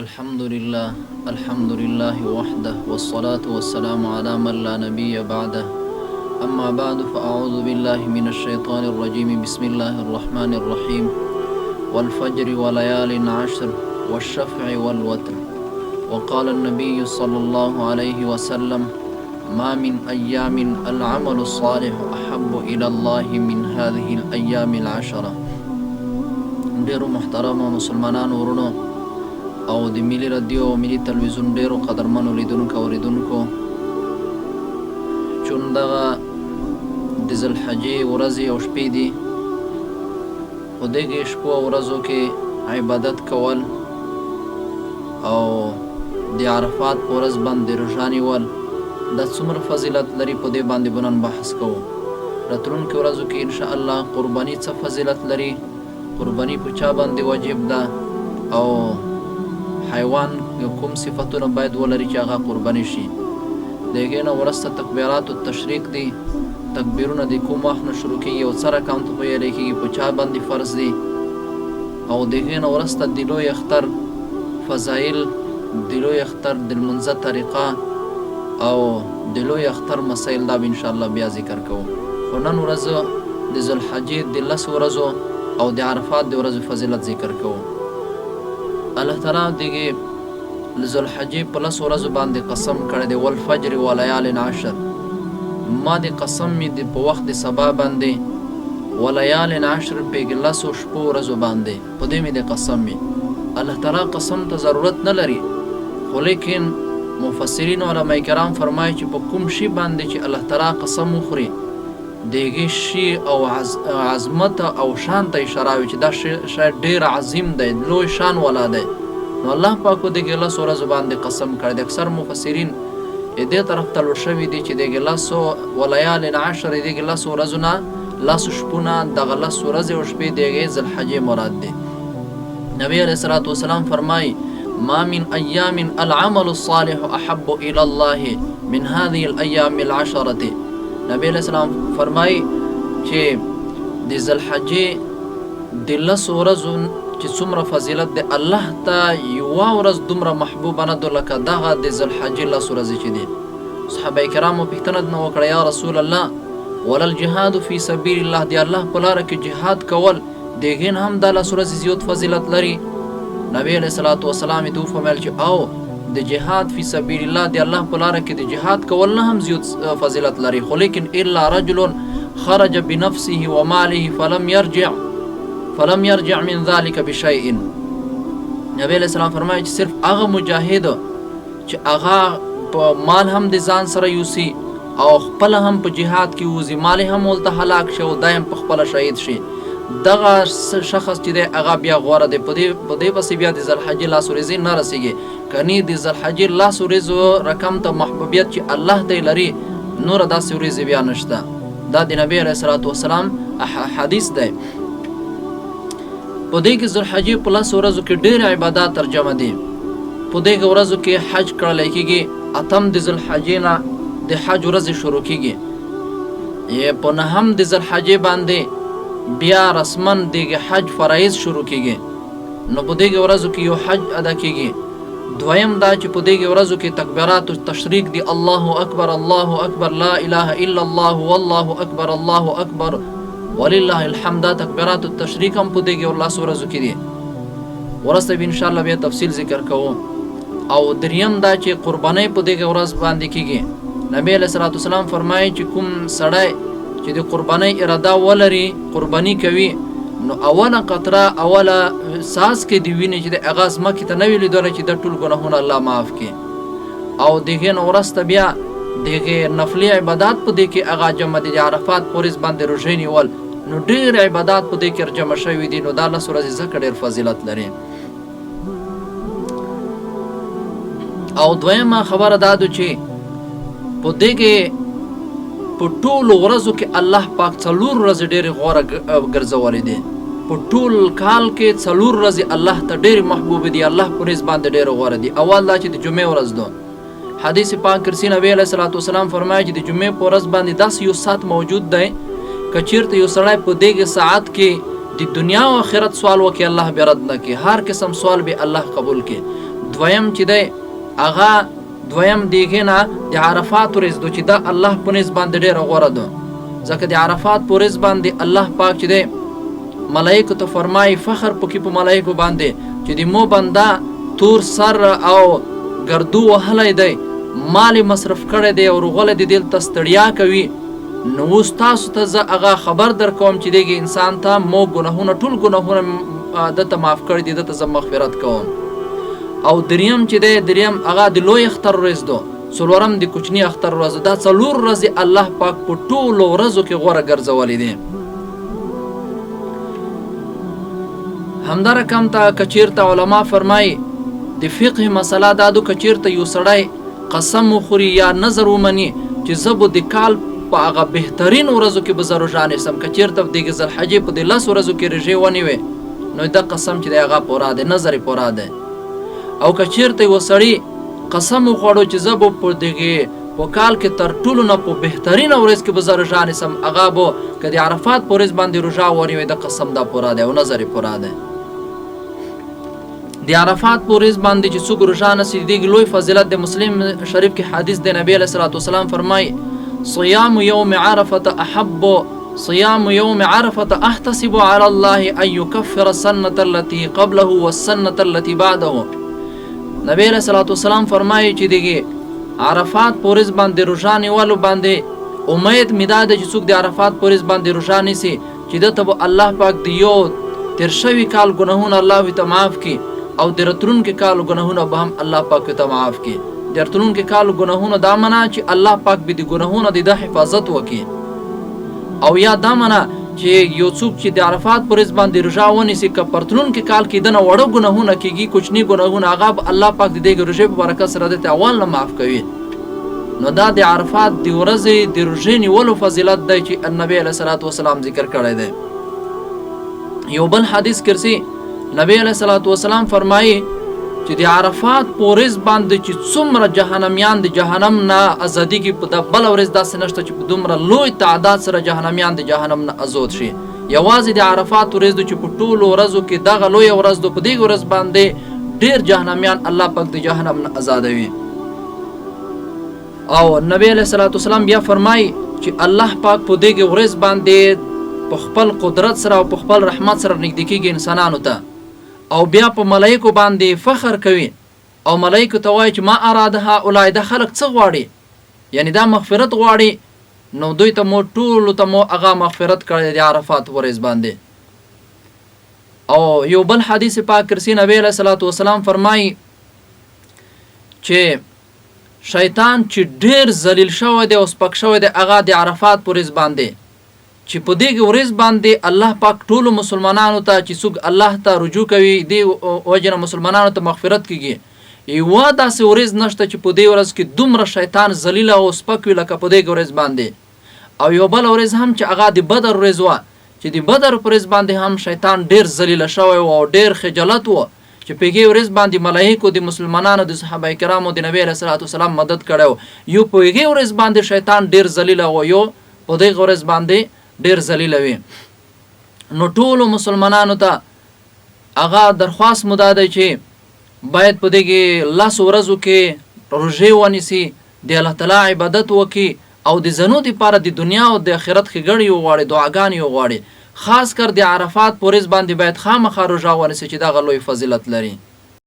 الحمد لله، الحمد لله وحده، والصلاة والسلام على من لا نبي بعده. أما بعد، فأعوذ بالله من الشيطان الرجيم. بسم الله الرحمن الرحيم. والفجر وليال عشر والشفع والوتر. وقال النبي صلى الله عليه وسلم: ما من أيام العمل الصالح أحب إلى الله من هذه الأيام العشرة. ډیرو محترمو مسلمانانو ورونو او د ملي رادیو او ملي تلویزیون ډیرو قدرمنو لیدونکو او اورېدونکو، چون دغه د ذوالحجې ورځې او شپې دي، په دغې شپو او ورځو کې عبادت کول او د عرفات په ورځ باندې روژه نیول دا څومره فضیلت لري، په دې باندې به نن بحث کوو. راتلونکو ورځو کې ان شاء الله قرباني څه فضیلت لري، قرباني په چا باندې واجب ده او حیوان کوم صفتونه باید ولري چې هغه قرباني شي. د هغې نه وروسته تکبیرات التشریق دي، تکبیرونه د کوم وخت نه شروع کېږي او څه رقم ته ویل کېږي، په چا باندې فرض دي. او د هغې نه وروسته د لوی اختر فضایل، د لوی اختر د لمونځه طریقه او د لوی اختر مسایل، دا به انشاءالله بیا ذکر کوو. خو نن ورځ د ذوالحجې د 10 ورځو او د عرفات د ورځو فضیلت ذکر کوو. الله تعالی دغه ذوالحجې په 10 ورځو باندې قسم کړی دی. والفجر وليال عشر، ما د قسم مې د په وخت د سبا باندې، وليال عشر، په 10 شپو ورځو باندې، په دې مې د قسم وي. الله تعالی قسم ته ضرورت نه لري، خو لیکن مفسرین علما کرام فرمایي چې په کوم شي باندې چې الله تعالی قسم وخوري، د هغې شي او عظمت او شان ته اشاره وي چې دا شی ډېر عظیم دی، لوی شان والا دی. نو الله پاک په دغې 10 ورځو باندې قسم کړی دی. اکثر مفسرین دې طرف ته لوړ شوي دي چې دغې لسو وليال عشر، دغې 10 ورځو نه 10 شپونه، دغه 10 ورځې او شپې دغې ذوالحجې مراد دی. نبی علیه الصلاة والسلام فرمایي: ما من أيام العمل الصالح أحب إلى الله من هذه الأيام العشرة. نبی علیه السلام فرمایي چې د ذوالحجې د 10 ورځو چې څومره فضیلت دی، الله ته یوه ورځ دومره محبوبه نه ده لکه دغه د ذوالحجې 10 ورځې چې دي. صحابه کرامو پوښتنه نه وکړه: یا رسول الله، ولا الجهاد فی سبیل الله؟ د الله په لاره کې جهاد کول د هغې نه هم دا 10 ورځې زیات فضیلت لري؟ نبی علیه الصلاة والسلام یې ته وفرمایل چې او د جهاد فی سبیل الله، د الله په لاره کې د جهاد کول نه هم زیات فضیلت لري، خو لیکن الا رجل خرج بنفسه وماله فلم يرجع من ذلك بشيء. نبی علیه السلام فرمایي چې صرف هغه مجاهد چې هغه په مال هم د ځان سره یوسي او خپل هم په جهاد کې وځي، مال هم ولته هلاک شي او دایم په خپله شهید شي، دغه شخص چې دی هغه بیا غوره دی. په دې پسې بیا د ذوالحجې 10 ورځې نه رسېږي. کني د ذوالحجې 10 ورځو رقم ته محبوبیت چې الله ته لري، نوره داسې ورځې بیا نشته. دا د نبی علیه الصلاة والسلام حدیث دی. په دې کې ذوالحجې په 10 ورځو کې ډېر عبادات ترجمه دي. په دې ورځو کې حج کړل کېږي. اتم د ذوالحجې نه د حج ورځې شروع کېږي. په نهم د ذوالحجې باندې بیا رسما دغه حج فرایض شروع کېږي. نو په دې ورځو کې یو حج ادا کېږي. دویم دا چې په دې ورځو کې تکبیرات تشریق دي: الله اکبر، الله اکبر، لا اله الا الله، والله اکبر، الله اکبر، ولله الحمد. دا تکبیرات التشریق هم په دې 10 ورځو کې دي. ورسته به ان شاء الله بیا تفصیل ذکر کوو. او دریم دا چې قربانۍ په دې ورځ باندې کېږي. نبی علیه الصلاة والسلام فرمایي چې کوم سړی چې د قربانۍ اراده ولري، قرباني کوي، نو اوله قطره، اوله څاڅکی د وینې چې د هغه ځمکې ته نه وي لیدلی چې د ټول ګناهونه الله معاف کړي. او دغې نه وروسته بیا دغې نفلي عبادات په دې کې هغه جمع دي، د عرفات په ورځ باندې روژې نیول. نو ډېر عبادات په دې کې جمع شوي دي. نو دا 10 ورځې ځکه ډېر فضیلت لري. او دویمه خبره دا ده چې په دې کې په ټولو ورځو کې الله پاک څلور ورځې ډېرې غوره ګرځولې دي. په ټول کال کې څلور ورځې الله ته ډېرې محبوب دي، الله په نزد باندې ډېرې غوره دي. اول دا چې د جمعې ورځ ده. حدیث پاک کرسی نبی علیه الصلاة والسلام فرمایي چې د جمعې په ورځ باندې داسې یو ساعت موجود دی، که چیرته یو سړی په دغه ساعت کې د دنیا او آخرت سوال وکړي، الله به رد نه کړي، هر قسم سوال به الله قبول کړي. دویم چې دی هغه دویم د هغې نه د عرفات ورځ ده چې دا الله په نزد باندې ډېره غوره ده، ځکه د عرفات په ورځ باندې الله پاک چې دی ملایکو ته فرمایي، فخر پکې په ملایکو باندې چې د مو بنده تور سر او ګردو وهلی دی، مال یې مصرف کړی دی او روغلی دی، دلته ستړیا کوي، نو اوس تاسو ته زه هغه خبر درکوم چې دغه انسان ته مو ګناهونه ټول ګناهونه ده ته معاف کړي دي، ده ته زه مغفرت کوم. او دریم چې دی، دریم هغه د لوی اختر ورځ ده، څلورم د کوچني اختر ورځ ده. دا څلور ورځې الله پاک په ټولو ورځو کې غوره ګرځولې دي. همدا رقم ته که چیرته علما فرمایي د فقه مسله دا ده، که چیرته یو سړی قسم وخوري یا نظر ومني چې زه به د کال په هغه بهترین ورځو کې به زه روژه نیسم، که چیرته د ذوالحجې په دې 10 ورځو کې روژې ونیوې، نو دا قسم چې دی هغه پوره دی، نظر یې پوره دی. او که چیرته یو سړي قسم وخوړو چې زه به په دغې په کال کې تر ټولو نه په بهترینه ورځ کې به زه روژه نیسم، هغه به که د عرفات په ورځ باندې روژه ونیوي، د قسم دا پوره دی او نظر یې پوره دی. د عرفات په ورځ باندې چې څوک روژه نیسي، د دې لوی فضیلت د مسلم شریف کې حدیث دی، نبی علیه الصلاة والسلام فرمایي: صيام يوم عرفة أحب صيام يوم عرفة أحتسب على الله أن يكفر السنة التي قبله والسنة التي بعده. نبی علیه الصلاة والسلام فرمایي چې دغه عرفات په ورځ باندې روژه نیولو باندې امید مې دا دی چې څوک د عرفات په ورځ باندې روژه نیسي، چې ده ته به الله پاک د یو تېر شوي کال ګناهونه الله ورته معاف کړي، او د راتلونکي کال ګناهونه به هم الله پاک ورته معاف کړي. د راتلونکي کال ګناهونه دا معنا چې الله پاک به د ګناهونو د ده حفاظت وکړي، او یا دا معنا چې یو څوک چې د عرفات پر ورځ باندې روژه ونیسي، که په راتلونکي کال کې دنه وړه ګناهونه کېږي، کوچني ګناهونه، هغه به الله پاک د دې روژې په برکت سره ده ته اول نه معاف کوي. نو دا د عرفات د ورځې د روژې نیولو فضیلت دی چې نبی علیه الصلاة والسلام ذکر کړی دی. یو بل حدیث کې رسي نبی علیه الصلاة والسلام فرمایي چې د عرفات په ورځ باندې چې څومره جهنميان د جهنم نه ازادېږي، په دا بله ورځ داسې نشته چې په دومره لوی تعداد سره جهنميان د جهنم نه ازاد شي. یوازې د عرفات ورځ ده چې په ټولو ورځو کې دغه لویه ورځ ده، په دې ورځ باندې ډېر جهنميان الله پاک د جهنم نه ازادوي. او نبی علیه الصلاة والسلام بیا فرمایي چې الله پاک په دې ورځ باندې په خپل قدرت سره او په خپل رحمت سره نږدې کېږي انسانانو ته، او بیا په ملایکو باندې فخر کوي او ملایکو ته وایي چې ما اراد هؤلاء، دا خلک څه غواړي؟ یعنی دا مغفرت غواړي، نو دوی ته مو ټولو ته مو هغه مغفرت کړی د عرفات ورځ باندې. او یو بل حدیث پاک رسی نبی علیه الصلاة والسلام فرمایي چې شیطان چې ډېر ذلیل شوی دی او سپک شوی دی هغه د عرفات پر ورځ باندې، چې په دې ورځ باندې الله پاک ټولو مسلمانانو ته چې څوک الله ته رجوع کوي، دې وجې نه مسلمانانو ته مغفرت کېږي. یوه داسې ورځ نشته چې په دې ورځ کې دومره شیطان ذلیل او سپک وي لکه په دې ورځ باندې. او یو بله ورځ هم چې هغه د بدر ورځ وه، چې د بدر په ورځ باندې هم شیطان ډېر ذلیل شوی و او ډېر خجالت و، چې په هغې ورځ باندې ملایکو د مسلمانانو د صحابه کرامو د نبی علیه الصلاة والسلام مدد کړی و. یو په هغې ورځ باندې شیطان ډېر ذلیل و، یو په دغه ورځ باندې ډېر ذلیل وي. نو ټولو مسلمانانو ته هغه درخواست مو دا دی چې باید په دغې 10 ورځو کې روژې ونیسي، د الله تعالی عبادت وکړي، او د ځنو دپاره د دنیا او د آخرت ښېګڼې وغواړي، دعاګانې وغواړي. خاص کر د عرفات په ورځ باندې باید خامخا روژه ونیسي چې دغه لوی فضیلت لري.